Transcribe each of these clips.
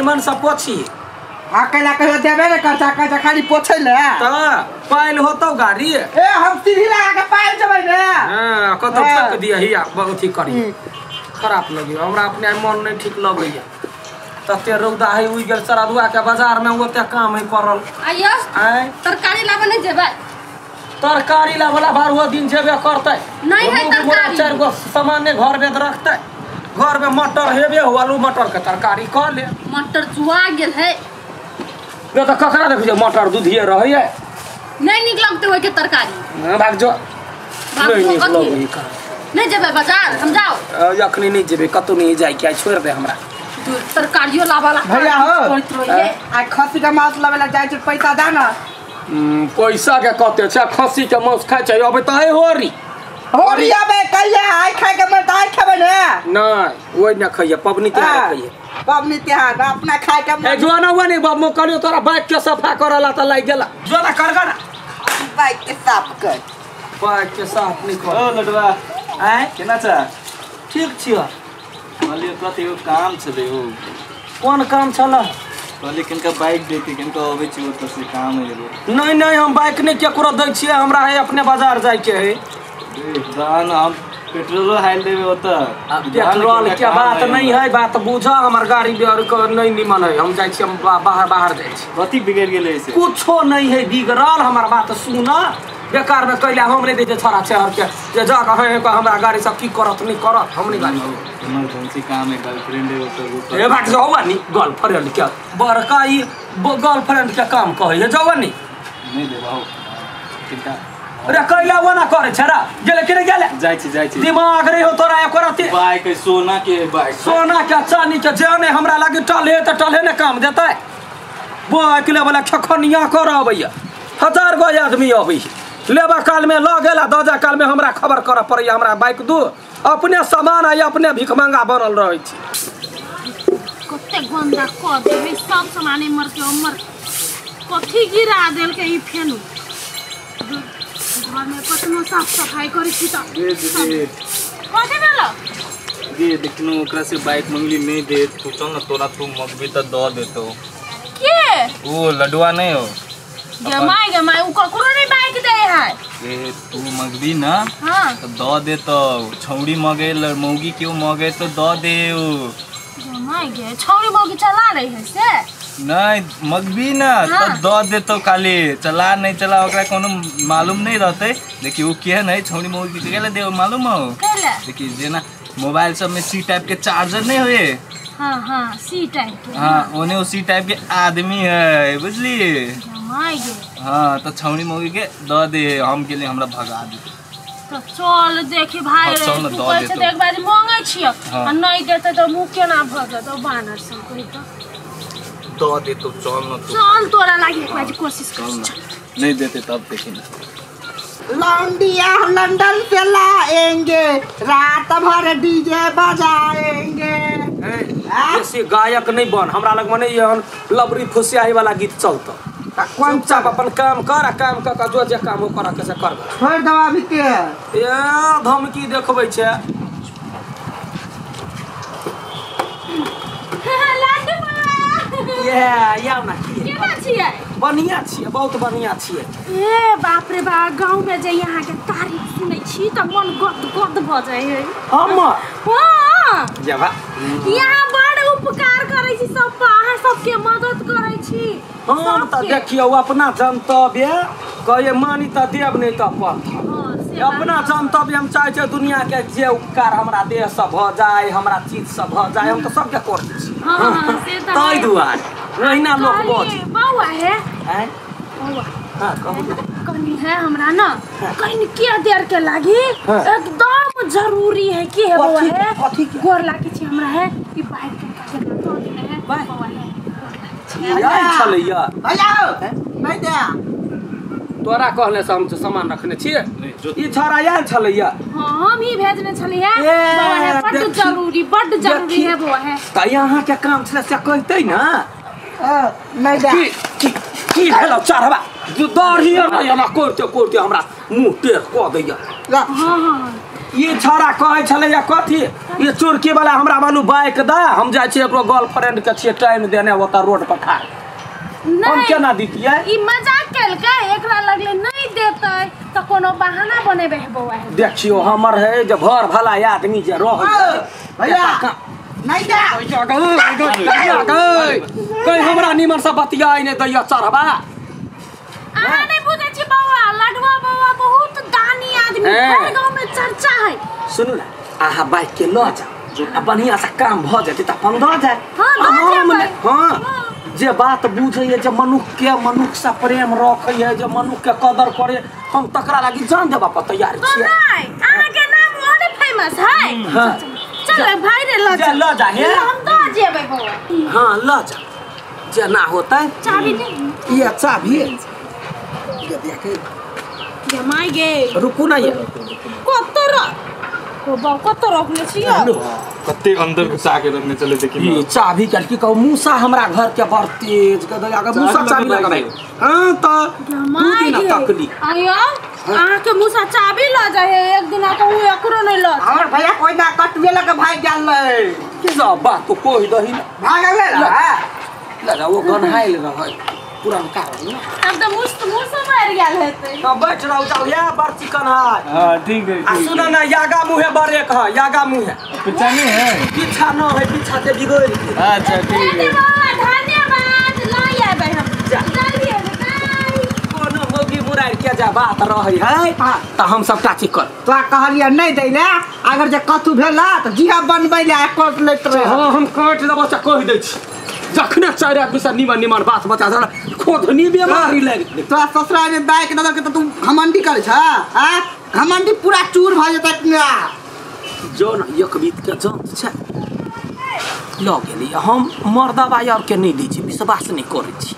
निमन से पोछी। हां कैला कहियो देबे ने करता, कहता खाली पोछै ले त पाइल होतौ गाड़ी। ए हम सीढ़ी लगा के पाइल जेबै ने। हां कतौ फेंक दियही आ बहुत ही करी खराब लगियो हमरा, अपने मन नहीं ठीक लगैया। तते रौदा है उइ गेल सरदुआ के बाजार में ओते काम है पड़ल। आइयो आय तरकारी लाबे नहीं जेबै? तरकारी लाबला बारहो दिन जेबे करतै नहीं है तरकारी, चार गो सामान घर में रखतै, घर में मटर हेबे हो, आलू मटर के तरकारी क ले। मटर जुआ गेल है ये त ककरा देखै छै मटर दूधिए रहैए, नहीं निक लगतै ओइ के तरकारी। भाग जो नहीं निक लगै कर। नहीं जेबै बाजार हम जाओ? अखनी नहीं जेबै, कतौ नहीं जाय के, छोड़ दे हमरा। तरकारियो लाबला भैया हो आ खस्सी के मांस लाबेला जाय छै, पैसा दा ना। पैसा के कते छै, खस्सी के मांस खाय छै अबे त है होरी होरी आबे कहिया आइ खाय के मन त आइ खेबै ने। नहीं ओइ न खइए, पबनी तिहार खइए, पबनी तिहार अपना खाय के। ए जो ना वनी बाप मो कहलियो तोरा बाइक के सफा करला त लागि गेला, जो ना कर ना बाइक के साफ कर, बाइक के साफ नहीं कर। ओ लडवा आय केना छ? ठीक छियो। कहलियो कथी एगो काम छलै हो। कोन काम छल? कहलियो किनका बाइक देती, किनका अबै छी ओतऽ से काम है एगो। नहीं नहीं हम बाइक नहीं केकरो दै छियै, हमरा है अपने बाजार जाय के है। दान हम पेट्रोलो हाइल देबे ओतऽ। पेट्रोल के बात नहीं है, बात बुझ, हमर गाड़ी नहीं निमन है, हम जाइ छी, हम बाहर बाहर जाइ छी। कथी बिगड़ गेलै से? कुछो नहीं है बिगड़ल, हमर बात सुन। बेकार में कैला हम नहीं दै छोरा छहर के जे जा कहे हमरा गाड़ी सब की करत नहीं करत, हम नहीं गाड़ी। इमरजेंसी काम है, गर्लफ्रेंड है ओतऽ। ए भाग जाओ नी गर्लफ्रेंड के बड़का ई गर्लफ्रेंड के काम कहै है, जाओ नी नहीं देबा हो किनका। अरे कैला वो ना करे छरा गेले के गेले जाय छी जाय छी, दिमाग रे हो तोरा एको रति। बाइक है सोना के बाइक, सोना के चांदी के जे ने हमरा लागे टले त टले ने काम देतै। बाइक ले वाला खखनिया कर अबैया, हजार गो आदमी अबै लेबा काल में ल गेला, दजा काल में हमरा खबर कर पड़ैया हमरा बाइक दू, अपने सामान आ अपने भिखमंगा बनल रहै छी। कते गंदा क देबै सब सामान मर के उमर कथी गिरा देल के ई फेनु। घर में कतनो साफ सफाई करै छी त कथी भेल? गे देखनो ओकरा से बाइक मंगली नहीं दे, तू चल ना तोरा तू मगबी त the देतो। के ओ लडुआ नहीं हो गे my, गे my उ ककरो नहीं बाइक दे है। ए तू मगबी ना। हां तो the देतो, छौड़ी मगे मौगी क्यों मगे तो the they. गे my गे छौड़ी मौगी चला रही है से? नहीं मगबी ना। हाँ। तो the देतो, खाली चला नहीं चला ओकरा कोनो मालूम नहीं रहते। देखी वो के नहीं छौड़ी मौगी के केला दे मालूम हो? केला देखी जेना मोबाइल सब में सी टाइप के चार्जर नहीं होए। हां हां सी टाइप के। हां ओने वो सी टाइप के आदमी है बुझली। हाँ तो छौड़ी मौगी के the they, हम के लिए हमरा भगा दे। तो चल देखी भाई रे, तू कहै छै त एक बारी मांगै छियै आ नहीं देतै त मुँह केना भऽ जेतौ बानर सब कहि त the देतौ। चल न तू, चल तोरा लागि एक बारी कोशिश कर, चल नहीं देते तब देखी ना। लौंडिया हम लंदन से लाएंगे, रात भर डीजे बजाएंगे। ऐसे गायक नहीं बन, हमरा लग में नहीं एहन लबरी फुसियाही वाला गीत चलतौ। चुपचाप अपन काम कर आ काम कर के जो जे काम हो कर के से कर। छोड़ दवा अभी के ए धमकी देखबै छै। लाडू बाबा ये या ना केना छियै? बढ़िया छियै, बहुत बढ़िया छियै। ए बाप रे बा, गांव में जे यहाँ के तारीफ सुनै छी त मन गद गद भ जाइ है। हम हां जेबा यहाँ बड़ उपकार करै छी सब, अहाँ सबके मदद करै छी। हम त देखियौ अपना जनतव्य कहिए मानी त देब नहीं त पत्थर। अपना जनतव्य हम चाहै छियै दुनिया के जे उपकार हमरा देह से भ जाय, हमरा चीज से भ जाय, हम त सबके करै छी। हां से त तै दुआरे ओहिना लोक बज बौआ है। हैं बौआ हां कहू कहनी है हमरा ना कहीं के देर के लागी एकदम जरूरी है कि है बौआ है गोर लागी छी हमरा है ई बाइक के काटे तो देने है बौआ है यार छलैया भैया नहीं दे तोरा कहले से हम सामान रखने छियै। ई छड़ा आयल छलैया। हां हम ही भेजने छलियै बौआ है, बड जरूरी है बौआ है। त यहाँ के काम छलै से कहतै ना। नहीं दे की की भेलौ चढ़बा दौड़िए ना एना कोरते कोरते हमरा मुँह टेढ़ कऽ दैया। हां हां ई छोरा कहै छलै या कथी ये चुरकी वाला हमरा मालू बाइक दा हम जाइ छियै एकरो गर्लफ्रेंड के छियै टाइम देने ओता रोड पर खा हम केना दितियै ई मजाक केलकै एकरा लगले नहीं देतै त कोनो बहाना बनेबे है बौआ देखियो हमर है जे भर भला आदमी जे रहै भैया नहीं जा कहीं हमरा निमन से बतियाई नहीं दैया चढ़बा अहाँ नहीं बुझै छी बौआ लडुआ बौआ बहुत दानी आदमी हर गांव में चर्चा है सुनू ना अहाँ बाइक के ल जाओ आ बढ़िया से काम भ जेतै त अपन the जाए हां हां जे बात बुझैए जे मनुख के मनुख से प्रेम रखैए जे मनुख के कदर करे हम तकरा लागि जान देबा पर तैयार छियै नहीं अहाँ के नाम और फेमस है हां चल भाई रे ल जा ल जा हे हम the जेबै बौआ हां ल जा जे ना होतै चाबी दे ये चाबी ये देख जमाई गे रुकू ना ये कत कत रखने छियै कते अंदर घुसा के रखने चले देखी ये चाबी के की कहू मूसा हमरा घर के बड़ तेज के दया के मूसा चाबी लगबै हां त दू दिन तकली आयो अहाँ के मूसा चाबी ल जाए एक दिन कहू एकरो नहीं ल हमर भैया कोई ना कटवे लके भाग गेल रहे की सब बात तो कोई दही ना भाग गेल ल वो गन्हाइल रहै पुरनका रहै ना तब त मुस्त मूसा मार गेल हेतै हां बैठ रहू जाऊ या बड़ चिकन है हां ठीक है आ सुन ना यागा मुहे बड़े कह यागा मुहे पीछा नहीं है पीछा न है पीछा के बिगड़ अच्छा ठीक है धन्यवाद ल आबै हम जल्दी आबै कोनो मोगी मुरार के जा बात रहै है त हम सबटा चीज कर तोरा कहलियै नहीं दै ले अगर जे कथू भेला त जीहा बनबै ले कोट लैत रहे हां हम काट देबो से कहि दै छी जखने चारि आदमी से निमन निमन बात बता खोधनी बेमारी लागि तोरा ससुरा में बाइक दऽ के त तू घमंडी करै छ आ घमंडी पूरा चूर भ जेतै ना जो न एक बीत के जान छै ल गेली हम मर्दबा यार के नहीं दै छी विश्वास नहीं करै छी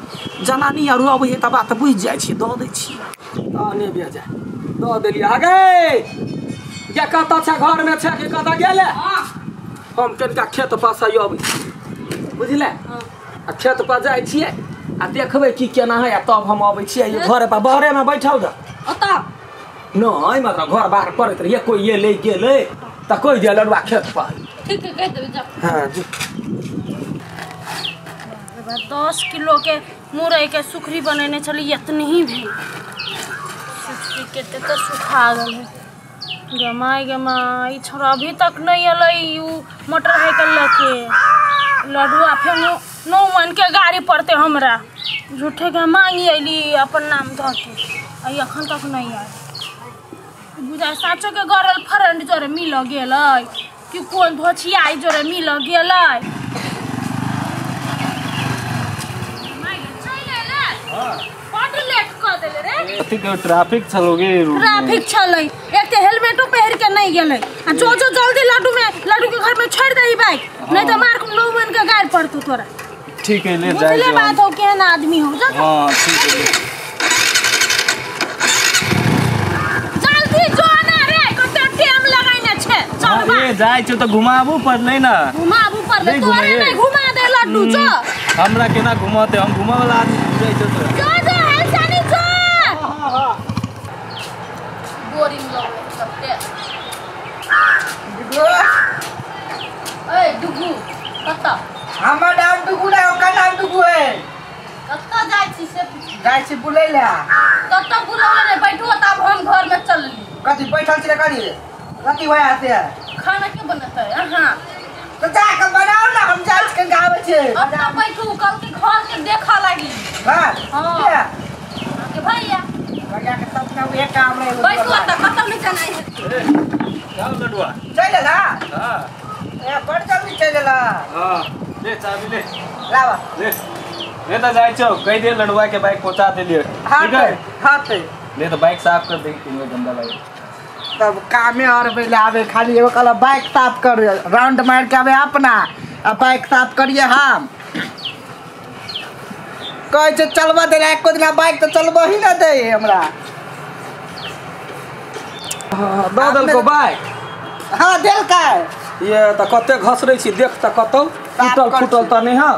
जनानी आर अबै है त बात बुझि जाइ छी दऽ दै छी आने बेजा दऽ देली आगे या कतऽ छै घर में छै कि कतऽ गेलै हम कनिका खेत पास अबै बुझले आ खेत पर जाइ छियै आ देखबै की केना है आ तब हम अबै छियै घरे पर बहरे में बैठल रह ओतऽ नहीं मतलब घर बाहर करैत रहियै कोई ये ले गेलै त कोई जे लडुआ खेत पर ठीक है कहि देबै जा हां जी 10 किलो के मुरई के सुखरी बनेने छली इतनी ही भेल सुखरी के त सुखा गेल है गमाई गमाई छोरा अभी तक नहीं अलै उ मोटरसाइकिल लके लडुआ फेर 9 मन के गाड़ी पड़ते हमरा झूठे के मांगी अइली अपन नाम धऽ के आ अखन तक नहीं आयल बुझा साँचो के गर्ल फ्रेंड जोरे मिल गेलै कि कोन धोछियाई जोरे मिल गेलै बड लेट कऽ देले रे कथी के ट्रैफिक छलोगे ट्रैफिक छलै एक त हेलमेटो पहिर के नहीं गेलै आ जो जो जल्दी लड्डू में लड्डू के घर में छोड़ दही बाइक नहीं तो मार 9 मन के गाड़ पड़तौ तोरा ठीक है ले जाए बुझले बात हो केहन आदमी हो जा हां ठीक है जल्दी जो ना रे कते टाइम लगाइने छै चल ए जाय छौ त घुमाबू पड़लै ना घुमाबू पड़लै तोरे नहीं घुमा दे लड्डू जो हमरा केना घुमाते हम घुमा वाला आदमी जाय छौ तोरा जो जो हलसानी जो बोरिंग लगै सबके ए डुगू कत हमर नाम डुगू नै ओकर नाम डुगू है कत जाय छी से जाय छी बुलै ले कत बुलौले नै बैठो तब हम घर में चलली कथी बैठल छी करी कथी होय से खाना के बनतै अहाँ तो जा के बनाओ ना हम जाय के गाबै छी अब त बैठू कल के घर के देखऽ लागी हां हां के भैया भैया के सब ना एक काम रहे बैठू त खत्म नहीं जानाइ है जाओ लडुआ चल ला हां ए बड़ जल्दी चल ला हां ले चाबी ले लावा ले ले त जाय छौ कहि दे लडुआ के बाइक पहुंचा देलियै ठीक है हां ते ले त बाइक साफ कर दे कि गंदा लागे तब कामे और बेले आवे खाली एगो कहला बाइक साफ कर राउंड मार के आवे अपना आ बाइक साफ करिए हम कहै छै चलबऽ दे एको दिना बाइक तऽ चलबऽ ही ना दे हमरा दऽ देलको बाइक हां देलकै ये त कते घसरै छी देख त कतौ टूटल फूटल त नहीं है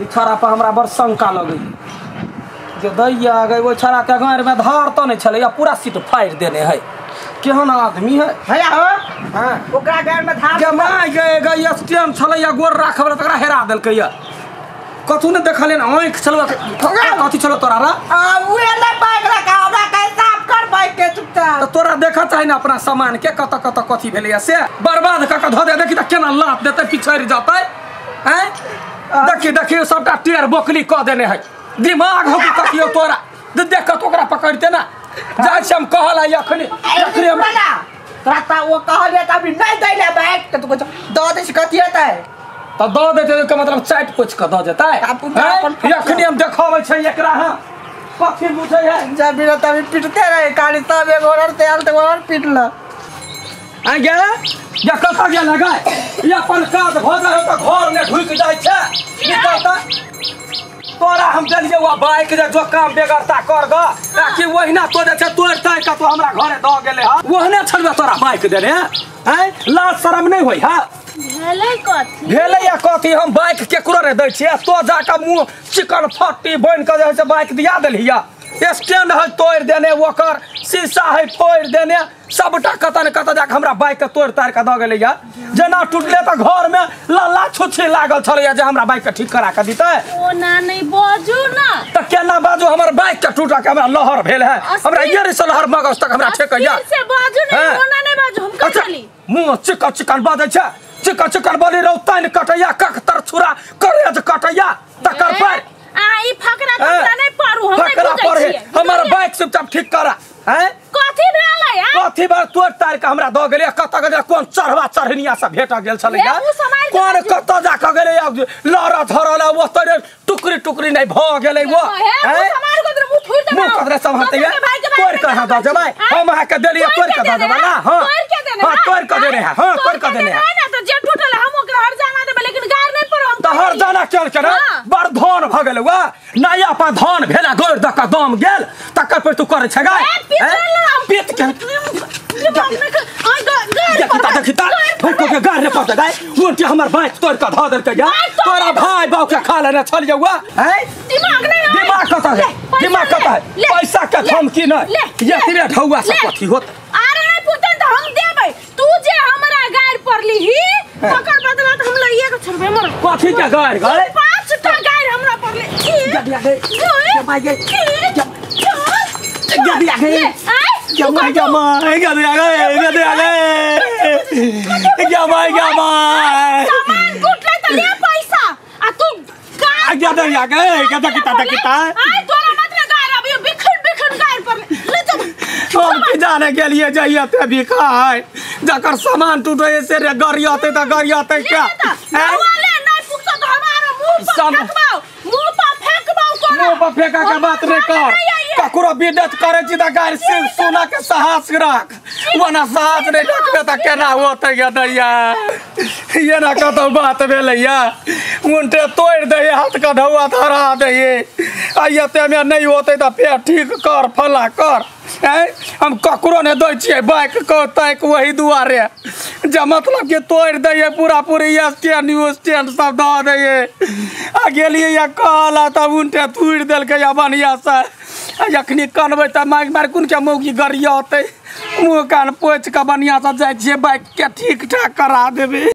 ई छोरा पर हमरा बड़ शंका लगै जे दैया गई ओहि छोरा के गाँर में धार त नहीं छलै या पूरा सीट फाड़ि देने है। केहन आदमी है भैया हो। हां ओकरा घर में धार जमा गए गए स्टैंड छलै या गोर राखब तकरा हेरा देलकै या कथू ने देखले ने आँख छलवा कथी छलो तोरा रा आ उहे ले बाइक रखा हमरा के साफ कर बाइक के चुपचाप। त तोरा देखा चाही ना अपना सामान के कत कत कथी भेलैया से बर्बाद क क धऽ दे। देखी त केना लात देतै पिछड़ि जतै। हैं देखी देखी सबटा टेर बोकली क देने है। दिमाग हो कि कथियो तोरा देख क ओकरा पकड़ते ना जाइ छी हम कहल आई अखनी अखनी हम तोरा त वो कहलिए त अभी नहीं दैले बाइक त तू the they कथी हेतै त the देतै के मतलब चाटि पोछि क the जेतै। अखनी हम देखाबै छै एकरा। हां कथी बुझै है जब भी तभी पिटते रहे काली सब एगो और तेल त और पिटल आ गे या कत गेल लगाय या अपन काज भ जाइ त घर ने ढुकि जाइ छै निकलता तोरा हम देलियै वा बाइक जे जो काम बेगरता कर ग ताकि ओहिना तो जे छै तोड़ ताड़ के तो हमरा घरे the गेलै ह ओहने छलबे तोरा बाइक देने हैं लाज शरम नहीं होई है। भेलै कथी भेलै या कथी हम बाइक केकरो रे दै छियै तो जाके मुँह चिकन फट्टी बनि के जे है से बाइक दिया देलियै। स्टैंड है तोड़ देने ओकर शीशा है फोड़ि देने सबटा कत ने कत जाके हमरा बाइक के तोड़ ताड़ के the गेलैया। जेना टूटले त घर में लल्ला छुच्छी लागल छलैया जे हमरा बाइक के ठीक करा के दितै। ओ ना नहीं बाजू ना त केना बाजू हमर बाइक के टूटा के हमरा लहर भेल है हमरा ये से लहर मगज तक हमरा ठेकैया से बाजू नहीं ओना नहीं बाजू हम कह चली मुंह चिकन चिकन बाजै छै चिकन चिकन बोली रौ तैन कटैया ककतर छुरा करेज कटैया तकर पर आ ई फकरा तकरा नहीं पढ़ू हम नहीं बुझै छियै हमर बाइक चुपचाप ठीक करा। हैं कथी भेलै कथी बार तोड़ तार के हमरा the गेलै कत गेलै कोन चढ़वा चढ़निया से भेट गेल छलैया कोन कत जा के गेलै लड़ धरल ओतरे टुकड़ी टुकड़ी नहीं भ गेलै वो। हैं मुंह कतरे सम्हारते तोड़ के हां the जेबै हम अहाँ के देलियै तोड़ के the जेबै ना। हां हां तोड़ के देने है। हां तोड़ के देने है ना त जे टूटल हम ओकरा हर जाना देबै लेकिन गार नहीं पर हम त हर जाना चल के ना बड़ धन भ गेलै वा नया पा धन भेला गोर the के दम गेल तकर पर तू करै छै गाय पेट के देखी देखी भूख के गार रे पड़ गाय उनके हमर बाइक तोड़ के ध देलकै या तोरा भाई बाऊ के खा लेने छल यौ। हैं दिमाग नहीं दिमाग कत है दिमाग कत है पैसा के धमकी नहीं ये तेरे ढौआ से कथी होत अरे नहीं पुतन त हम देबै तू जे हमरा गार पड़ली ही ओकर बदला त हम लइए के छोड़बे मर कथी के गार गाय 5टा गार हमरा पड़ले गदिया गए जमा गए गदिया गए जमा जमा गदिया गए गदिया गए जमा जमा सामान टूटले त ले पैसा आ तू गदिया गए गदा किता किता आई तोरा मत में गार अभी बिखन बिखन गार पर ले चल हम की जाने के लिए जाइए ते भी खाए जकर सामान टूटे से रे गरियते त गरियते क्या वाले नहीं पुगतो त हमारा मुंह पर फेंकबाओ मुंह पर फेंकबाओ तोरा मुंह पर फेंका के बात नहीं कर ककरो बिदत करे छी त गार सिर सोना के साहस राख वना साहस नहीं रखबे त केना होतै गदैया ये ना कतौ बात भेलैया उनटे तोड़ दे हाथ के ढौआ धरा दे आ एते में नहीं होतै त फेर ठीक कर फला कर। हैं हम ककरो नहीं दै छियै बाइक को तैक वही दुआरे जे मतलब कि तोड़ दैये पूरा पूरी स्टैंड स्टैंड सब दऽ दैये आ गेलियै या कहला तब उनटे तोड़ि देलकै या बढ़िआँ से जखनी कनबै तऽ मारि मारि कोनके मौगी गरियतै मुँह कान पोछि कऽ बढ़िआँसँ जाइ छियै बाइकके ठीक ठाक करा देबै।